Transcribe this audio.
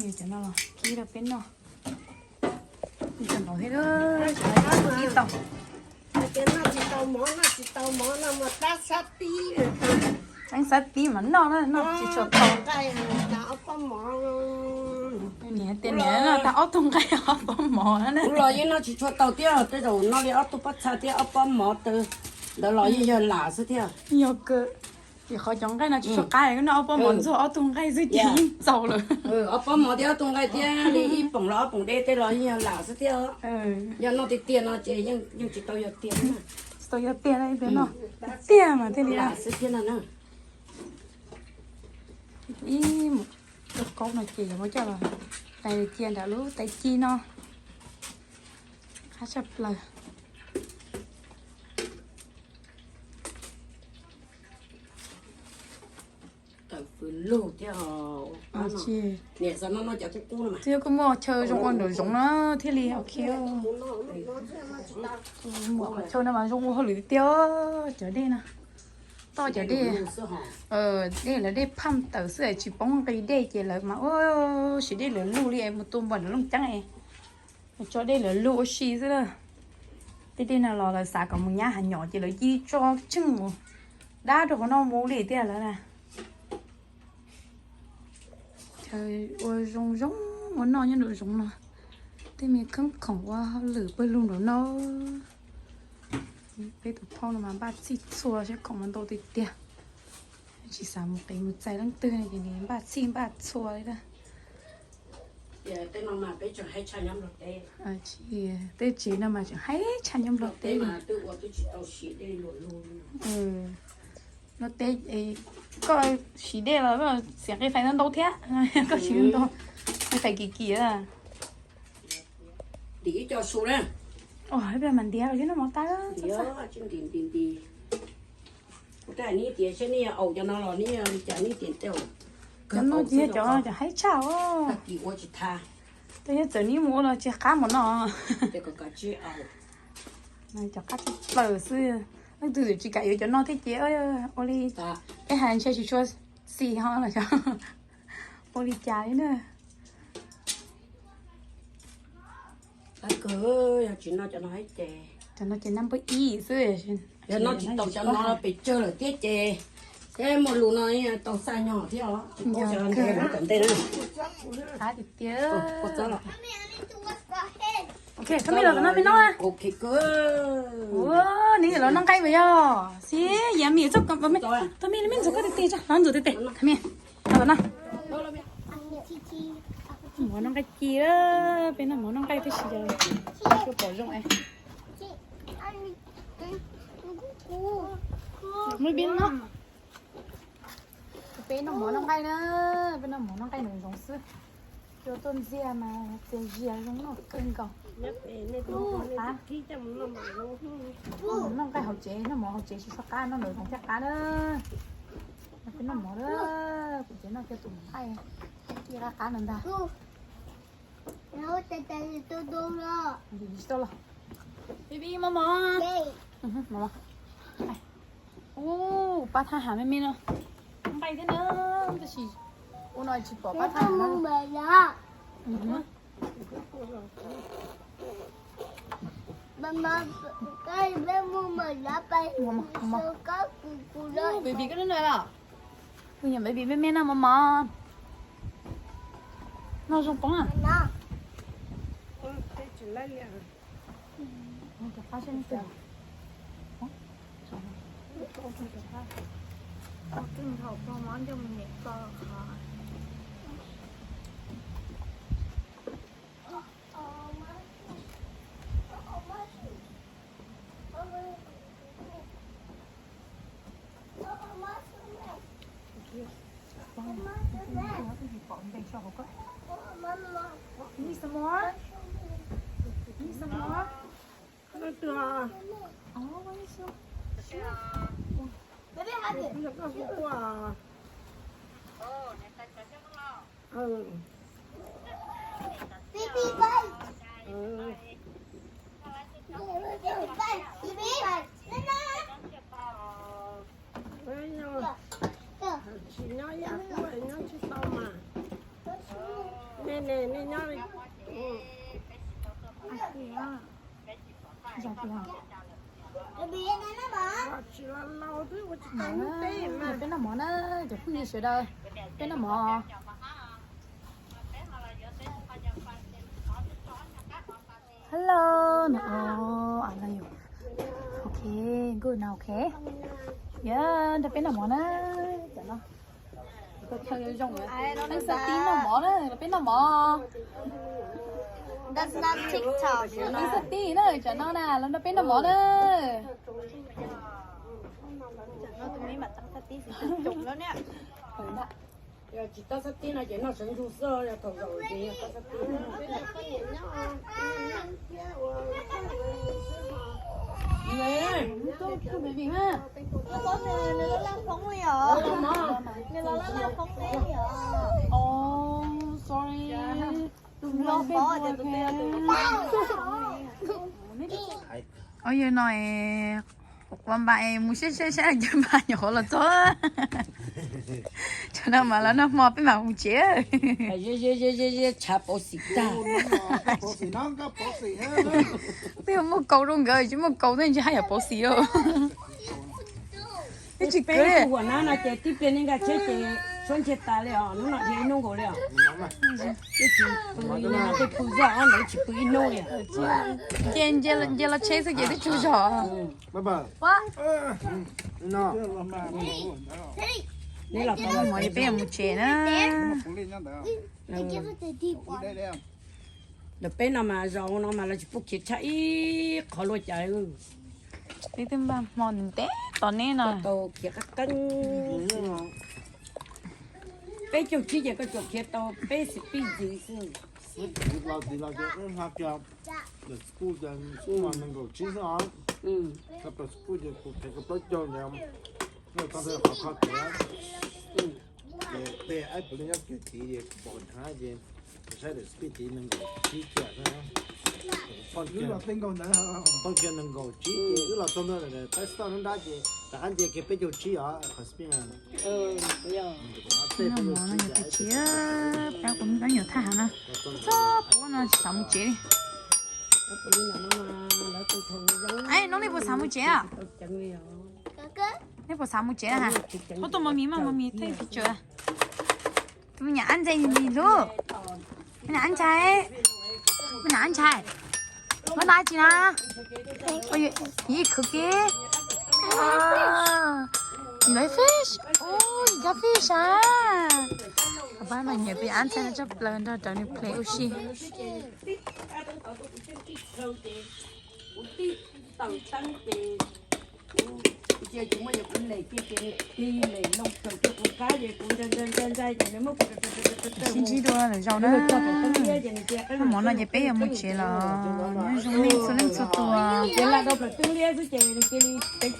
Cov no los kib rau peb noj. Cov no thiab, kib tau. Noj tsis tau mov, noj tsis tau mov no mas tab sab tib. Tab sab tib mas noj na, noj tsis tshua tau. Nqaij, ob pob mov. Niam tias niam noj tag ob tug nqaij ob pob mov na. Kuv los yeej noj tsis tshua tau thiab, tej zaum noj li ob tug pob txha thiab ob pob mov ntawd los yeej yog lam xwb thiab. Yog kawg, vim qhov cov nqaij no tsis tshua qab, noj ob pob mov ntxuag ob tug nqaij xwb ces yeej txaus lawm. Ob pob mov thiab ob tug nqaij thiab li ib poom los ob poom dej tej los yeej yog lam xwb thiab. Yog noj tiag tiag no ces yeej tsis tau yog tiag. Tsis tau yog tiag, noj tiag mas thiaj li lam xwb thiab no. Ib mus kaub no ces yuav muab coj los tais cia nram lub tais ci no. Qab tshaj plaws. Tawm fws lug thiab. Twb kuj muaj chaw zoo ua nraum zoov na thiaj li ok. Muaj qhov chaw no mas zoo ua hauj lwm tiag tiag, cov dej no. Toj cov dej, dej lawv dej phaj tawm xwb tsis poob nqis dej ces lawv mas ua siv dej lawv lug li mus tua npua nram Looj Ceeb es tso dej lawv lug ua si xwb na. Tej dej no los lawv xav kom mus nyab hav nyom ces lawv cia tso tsheej mus dab rau qhov no mus li tiag lawm na. Chaw ua zoo zoo ua noj nyob nraum zoov no. Tej me khoob khoom ua hauj lwm pawg lug nraum no. Peb tus phauj no mas npaj txhij txhua sab khoom mas ntau tiag tiag. Tsis xav mus qiv mus txais leej twg no ces nws npaj txhij npaj txhua li na. Tej tsev no mas tseem haib tshaj nyob Nplog teb li. Nplog teb, koj siv dej los koj xiam qe fais ntau ntau thiab, koj siv ntau, qe fais kim kim. Ntim ib co su na. Ib pliag mas ntiav los thiab noj mov tas. Ntim, ntim, ntim. Kuv twb hais neb tias seb neb yuav aus cov no los neb yuav li cas neb tias tej. Cov no ces yog cov haib tshaj os. Tag kis ua tsis tau. Tej yog txawm neb mus ua los tsis qab mov no. Cov qab tshaj plaws xwb. Leej twg txawm tsis kam yuav cov no thiab ces ua li, peb hais ntshe tsis tshua xis ho los ua li cas li na. Qab kawg, yog tsis noj cov no ces, cov no ces naj npawb ib xwb. Yog noj tsis tau cov no pes tsawg lawm thiab ces, thiab muaj lus no tau xa nyog thiab os. Qab tiag tiag. Ok, thov me los tom no me noj. Neb los noj nqaij puas yog? Xib yam me txoj, thov me, me ntxuav koj tes tes tso, los ntxuav tes tes, thov me. Los tom no. Mov noj nqaij ci, peb noj mov noj nqaij tib si, pom zoo. Muab peb noj. Peb noj mov noj nqaij na, peb noj mov noj nqaij nraum zoov xwb. Cua tuaj ntxiag mas txias zias zoo noj kawg nkaus. Noj nqaij hauv tsev, noj mov hauv tsev tsis tshua qab, noj nraum zoov thiaj qab na. Peb noj mov na, kuv tsev noj kiag tus mov nqaij, ci qab qab no ntag. Tsis tau los. Baby, mov mov. Ub, pab thaj ham me me no. Nqaij thiab na, tab sis ua no tsis pom pab thaj ham no. Baby, koj noj no los? Kuv nyiam baby me me no mov mov. Noj zoo poob na. Need some more? Need some more? Tsis nyob yam kuj nyob tsis tau mas. Nej Peb noj mov na, cov phooj ywg sawv daws, peb noj mov. Hello, no, I love you. Ok, good, no, ok. Yeah, nrog peb noj mov na. Cov no. Leej xab tib noj mov na, los peb noj mov. Leej xab tib na, cov no na, los nrog peb noj mov na. Tsis tab xab tib no ces noj sawv ntsug xwb, yog thaum zaum ces yog tab xab tib. Sorry. Ua yog no es, quav npa es mus saib saib saib cov npa nyuam qhuav los txog. Tsam no mas los noj hmo peb mam mus tsev. Tshav pauv xim tag. Twb yog muaj kaus rau nkawd, tsis muaj kaus thiab ntshe haj yam pauv xim os. Twb tsis peb kwv. Tus huam nab no ces tib pliag nej nkag tsheb ces suab ntsiag tas li os, hnub no dhia ib hnub nkaus li os. Twb tsis pw li no, tej pw zog ob ntawd tsis pw ib hnub li. Nce, nce los tsheb xwb ces twb tsaug zog. Neb los tau los tau peb mus tsev na. Ntawm peb no mas zaum no mas lawv tsis pub khiav tshaj ib qho luaj cas. Peb twb npaj hmo ntev tos neb no. Tau khiav qab qeeb. Peb caug tsib ces koj tsuas khiav tau peb xis pib ntxiv xwb. Los txiv los ces wb hla kiag lawm school ces school mas nees nkaum tsib xwb os. Tau plaws school ces kuv khiav kawg plaub caug ntawd, tau ntawd qhov kho kev. Ces tej aib puav leej nyob kiag tid ces kuv pom hnab ces kuv saib lawm speed tid nees nkaum tsib kiag xwb. Poj kiag nees nkaum tsib ces wb los txog ntawm peb stop nruab nrab ces rov qab nce kiag peb caug tsib os qhov speed na. Tej peb caug tsib ces pab kuv me kab nyuam thaj heev na. Txog puab no tsis xav mus tsev li. Hnub no nej puas xav mus tsev? Nej puas xav mus tsev? Ua tus mos mis mas mos mis theej pis tsawv. Tus me nyuam ab ntxhais hlub. Me nyuam ab ntxhais. Me nyuam ab ntxhais. Muab no tsi na? Ib khwv kev. Lawv fish. Ui, cov fish a. Pab no nyiam tus ab ntxhais no tshaj plaws nrog rau nws play ua si. Sib ntsib dua lwm zaus na. Mov no ces peb yuav mus tsev los nyob zoo nej txhua leej txhua tus.